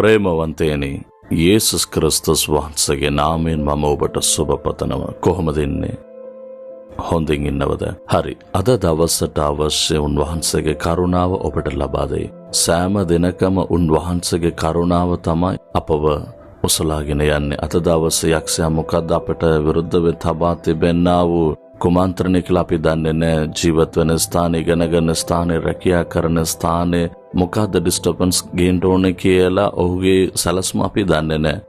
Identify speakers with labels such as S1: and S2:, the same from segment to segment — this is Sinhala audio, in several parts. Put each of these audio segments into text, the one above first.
S1: ප්‍රේමවන්තයනි, යේසුස් ක්‍රිස්තුස් වහන්සේගේ නාමයෙන් මම ඔබට සුබ පතනවා. කොහොමද ඉන්නේ? හොඳින් ඉන්නවද? හරි. අද දවසට අවශ්‍ය උන්වහන්සේගේ කරුණාව ඔබට ලබා දෙයි. සෑම දිනකම උන්වහන්සේගේ කරුණාව තමයි අපව ඔසලාගෙන යන්නේ. අද දවසේ යක්ෂයා මොකද්ද අපට විරුද්ධව තබා තිබෙන්නා වූ කුමන්ත්‍රණය කියලා අපි දන්නේ නැහැ. ජීවත් වෙන ස්ථානය, ඉගෙන ගන්න ස්ථානය, රැකියා කරන ස්ථානය මොකද්ද ඩිස්ටර්බන්ස් ගේන්න ඕනේ කියලා ඔහුගේ සැලසුම අපි දන්නේ නැහැ.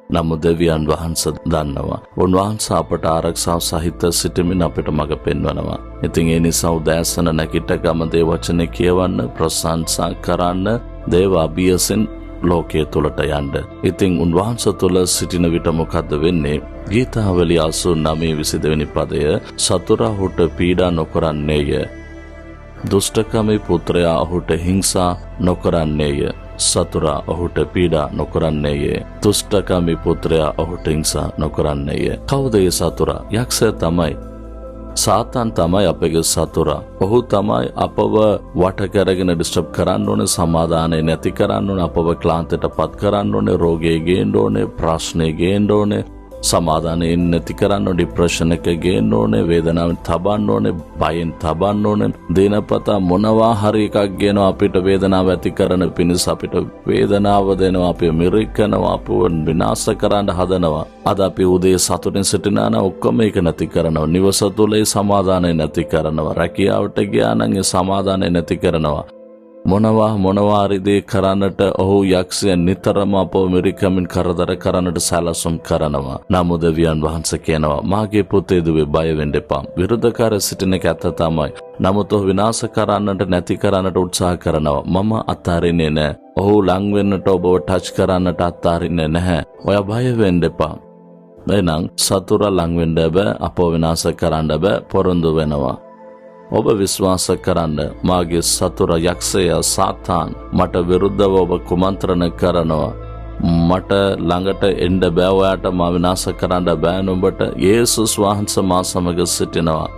S1: නමුත් දෙවියන් වහන්සේ දන්නවා. උන්වහන්සේ අපට ආරක්ෂාව සහිත සිටමින් අපිට මඟ පෙන්වනවා. ඉතින් ඒ නිසා උදෑසන නැගිට ගම දේව වචනේ කියවන්න, ප්‍රශංසා කරන්න, දේව අභියසින් ලෝකයේ තුලට යන්න. ඉතින් උන්වහන්සේ තුල සිටින විට මොකද්ද වෙන්නේ? ගීතාවලිය 89:22 වෙනි පදය, සතුරා ඔහුට පීඩා නොකරන්නේය. දුෂ්ටකමේ පුත්‍රයා ඔහුට හිංසා නොකරන්නේය. සතුරා ඔහුට පීඩා නොකරන්නේය. දුෂ්ටකමේ පුත්‍රයා ඔහුට හිංසා නොකරන්නේය. කවුද ඒ සතුරා? යක්ෂයා තමයි. සාතන් තමයි අපගේ සතුරා. ඔහු තමයි අපව වට කරගෙන ඩිස්ටර්බ් කරන්න ඕනේ, සමාදානය නැති කරන්න ඕනේ, අපව ක්ලාන්තයට පත් කරන්න ඕනේ, රෝගය ගේන්න ඕනේ, ප්‍රශ්නේ ගේන්න ඕනේ, සමාදානය නැති කරන්න ඕනේ, ඩිප්‍රෙෂන් එක ගේන්න ඕනේ, වේදනාවෙන් තබන්න ඕනේ, බයෙන් තබන්න ඕනේ. දිනපතා මොනවා හරි එකක් ගේනවා අපිට වේදනාව ඇති කරන පිණිස. අපිට වේදනාව දෙනවා, අපිව මිරිකනවා, අපිව විනාශ කරන්න හදනවා. අද අපි උදේ සතුටින් සිටිනා නම් ඔක්කොම ඒක නැති කරනවා. නිවස තුළ ඒ සමාදානය නැති කරනවා. රැකියාවට ගියා නම් ඒ සමාදානය නැති කරනවා. මොනවා මොනවා හරි දේ කරන්නට ඔහු යක්ෂය නිතරම අපව මිරිකමින් කරදර කරන්නට සැලසුම් කරනවා. නමුත් දෙවියන් වහන්සේ කියනවා, මාගේ පුතේ දුවේ, බය වෙන්න එපා. විරුද්ධකාර සිටින එක ඇත්ත තමයි. නමුත් ඔහු විනාශ කරන්නට, නැති කරන්නට උත්සාහ කරනවා. මම අත්හරින්නේ නෑ. ඔහු ලං වෙන්නට, ඔබව ටච් කරන්නට අත්හරින්නේ නැහැ. ඔයා බය වෙන්න එපා. එහෙනම් සතුරා ලං වෙන්න බෑ, අපව විනාශ කරන්න බෑ, පොරොන්දු වෙනවා. ඔබ විශ්වාස කරන්න, මාගේ සතුර යක්ෂය සාතාන් මට විරුද්ධව ඔබ කුමන්ත්‍රණ කරනවා. මට ළඟට එන්න බෑ, ඔයාට මා විනාශ කරන්න බෑ නුඹට. යේසුස් වහන්සේ මා සමග සිටිනවා.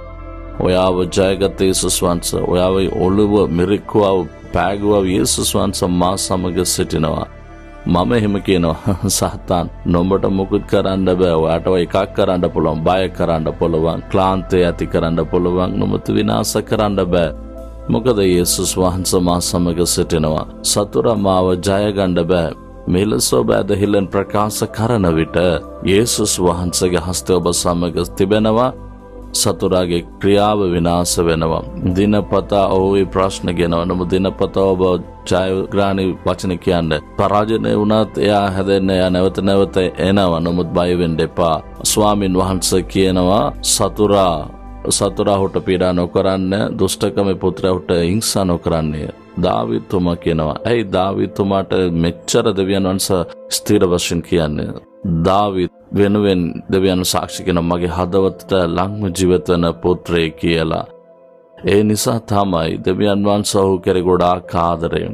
S1: ඔයාව ජයගත් යේසුස් වහන්සේ, ඔයාව ඔළුව මිරික්කුවා, පෑගුවා යේසුස් වහන්සේ මා සමග සිටිනවා. මම එහෙම කියනවා, සාතාන් නොඹට මුකුත් කරන්න බෑ. ඔයාට ඔය එකක් කරන්න පුළුවන්, බය කරන්න පුළුවන්, ක්ලාන්තය ඇති කරන්න පුළුවන්, නමුත් විනාශ කරන්න බෑ. මොකද යේසුස් වහන්සේ මා සමග සිටිනවා. සතුරා මාව ජය ගන්න බෑ. මෙලෙස ඔබ ඇදහිල්ලෙන් ප්‍රකාශ කරන විට යේසුස් වහන්සේගේ හස්තය ඔබ සමග තිබෙනවා. සතුරාගේ ක්‍රියාව විනාශ වෙනවා. දිනපතා ඔහු ඒ ප්‍රශ්න ගෙනවා. නමුත් දිනපතා ඔබ ජයග්‍රහණී වචන කියන්න. පරාජනය වුණත් එයා හැදෙන්න, එයා නැවත නැවත එනවා. නමුත් බය වෙන්න එපා. ස්වාමින් වහන්සේ කියනවා, සතුරා සතුරා ඔහුට පීඩා නොකරන්න, දුෂ්ටකමේ පුත්‍රයා ඔහුට හිංසා නොකරන්නේ. දාවිත්තුමා කියනවා. ඇයි දාවිත්තුමාට මෙච්චර දෙවියන් වහන්සේ ස්ථිර වශයෙන් කියන්නේ? දාවිත් වෙනුවෙන් දෙවියන් සාක්ෂි කියනවා, මගේ හදවතට ලංව ජීවත් වෙන පුත්‍රයෙක් කියලා. ඒ නිසා තමයි දෙවියන් වහන්සේ ඔහු කෙරෙහි ගොඩාක් ආදරේ.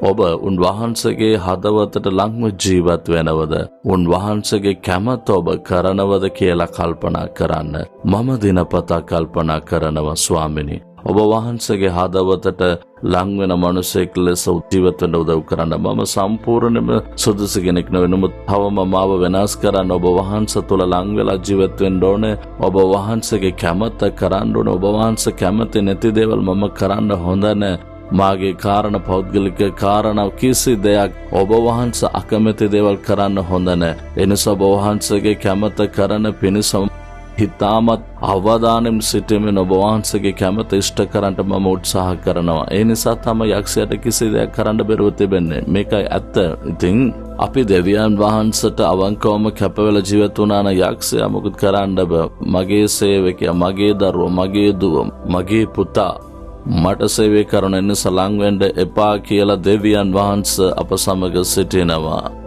S1: ඔබ උන්වහන්සේගේ හදවතට ලංව ජීවත් වෙනවද? උන්වහන්සේගේ කැමැත්ත ඔබ කරනවද කියලා කල්පනා කරන්න. මම දිනපතා කල්පනා කරනවා, ස්වාමිනී, ඔබ වහන්සේගේ හදවතට ලං වෙන මනුස්සයෙක් ලෙස ජීවත් වෙන්න උදව් කරන්න. මම සම්පූර්ණයෙන්ම සුදුසු කෙනෙක් නෙවෙයි. නමුත් තවම මාව වෙනස් කරන්න. ඔබ වහන්සේ තුළ ලං වෙලා ජීවත් වෙන්න ඕනේ. ඔබ වහන්සේගේ කැමැත්ත කරන්න ඕනේ. ඔබ වහන්සේ කැමති නැති දේවල් මම කරන්න හොඳ නෑ. මාගේ කාරණ, පෞද්ගලික කාරණා කිසි දෙයක් ඔබ වහන්සේ අකමැති දේවල් කරන්න හොඳ නෑ. එනිසා ඔබ වහන්සේගේ කැමැත්ත කරන පිණිස ඉතාමත් අවධානයෙන් සිටීමෙන් ඔබ වහන්සේගේ කැමැත්ත ඉෂ්ට කරන්නට මම උත්සාහ කරනවා. ඒ නිසා තමයි යක්ෂයාට කිසි දෙයක් කරන්න බැරුව තිබෙන්නේ. මේකයි ඇත්ත. ඉතින් අපි දෙවියන් වහන්සේට අවංකවම කැප වෙලා ජීවත් වුණා නම් යක්ෂයා මොකුත් කරන්න බෑ. මගේ සේවකයා, මගේ දරුවා, මගේ දුව, මගේ පුතා මට සේවය කරන නිසා ලං වෙන්න එපා කියලා දෙවියන් වහන්සේ අප සමග සිටිනවා.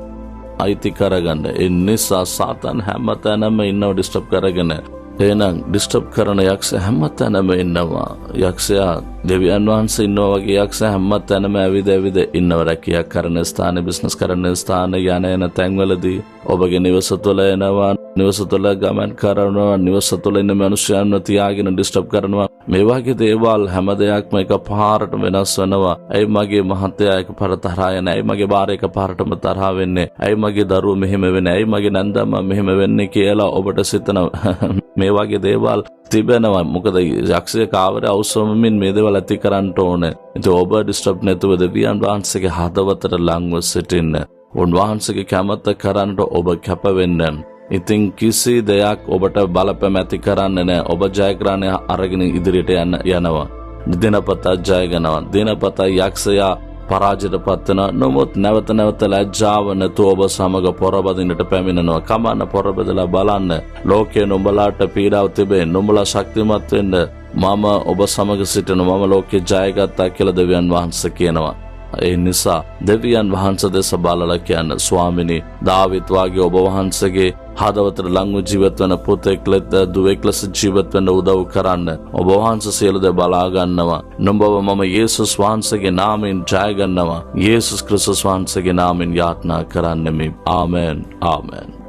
S1: අයිති කරගන්න. ඒ නිසා සාතන් හැමතැනම ඉන්නව ඩිස්ටර්බ් කරගෙන. එහෙනම් ඩිස්ටර්බ් කරන යක්ෂ හැමතැනම ඉන්නවා. යක්ෂයා දෙවියන් වහන්සේ ඉන්නවා වගේ යක්ෂ හැමතැනම ඇවිද ඇවිද ඉන්නව. රැකියා කරන ස්ථාන, බිස්නස් කරන ස්ථාන, යන එන තැන්වලදී ඔබගේ නිවස තුළ එනවා. නිවස තුළ ගමන් කරනවා, නිවස තුළ ඉන්න මනුෂ්‍යයන්ව තියාගෙන ඩිස්ටර්බ් කරනවා. මේ වගේ දේවල් හැම දෙයක්ම එක පාරට වෙනස් වෙනවා. ඇයි මගේ මහත්තයා එක පාර තරහා යන්නේ? ඇයි මගේ භාර්යාව එක පාරටම තරහා වෙන්නේ? ඇයි මගේ දරුවෝ මෙහෙම වෙන්නේ? ඇයි මගේ නැන්දම්මා මෙහෙම වෙන්නේ කියලා ඔබට සිතනවා. මේ වගේ දේවල් තිබෙනවා. මොකද යක්ෂය කාවරේ අවසවමින් මේ දේවල් ඇති කරන්න ඕනේ. ඉතින් ඔබ ඩිස්ටර්බ් නැතුව දෙවියන් වහන්සේගේ හදවතට ලංව සිටින්න. උන්වහන්සේගේ කැමැත්ත කරන්නට ඔබ කැප වෙන්න. ඉතින් කිසි දෙයක් ඔබට බලපෑම ඇති කරන්නේ නැහැ. ඔබ ජයග්‍රහණය අරගෙන ඉදිරියට යන යනවා. දිනපතා ජය ගන්නවා. දිනපතා යක්ෂයා පරාජයට පත් වෙනවා. නමුත් නැවත නැවත ලැජ්ජාව නැතුව ඔබ සමග පොරබදින්නට පැමිණෙනවා. කමන්න, පොරබදලා බලන්න. ලෝකයේ නුඹලාට පීඩාව තිබේ. නුඹලා ශක්තිමත් වෙන්න. මම ඔබ සමග සිටිනවා. මම ලෝකේ ජයගත්තා කියලා දෙවියන් වහන්සේ කියනවා. ඒ නිසා දෙවියන් වහන්සේ දෙස බලලා කියන්න, ස්වාමිනී, දාවිත් වාගේ ඔබ වහන්සේගේ හදවතට ලංව ජීවත් වෙන පුතෙක් ලෙස, දුවෙක් ලෙස ජීවත් වෙන්න උදව් කරන්න. ඔබ වහන්සේ සියලු දේ බලා ගන්නවා. නුඹව මම යේසුස් වහන්සේගේ නාමයෙන් ජය ගන්නවා. යේසුස් ක්‍රිස්තුස් වහන්සේගේ නාමයෙන් යාඥා කරන්නෙමි. ආමෙන්, ආමෙන්.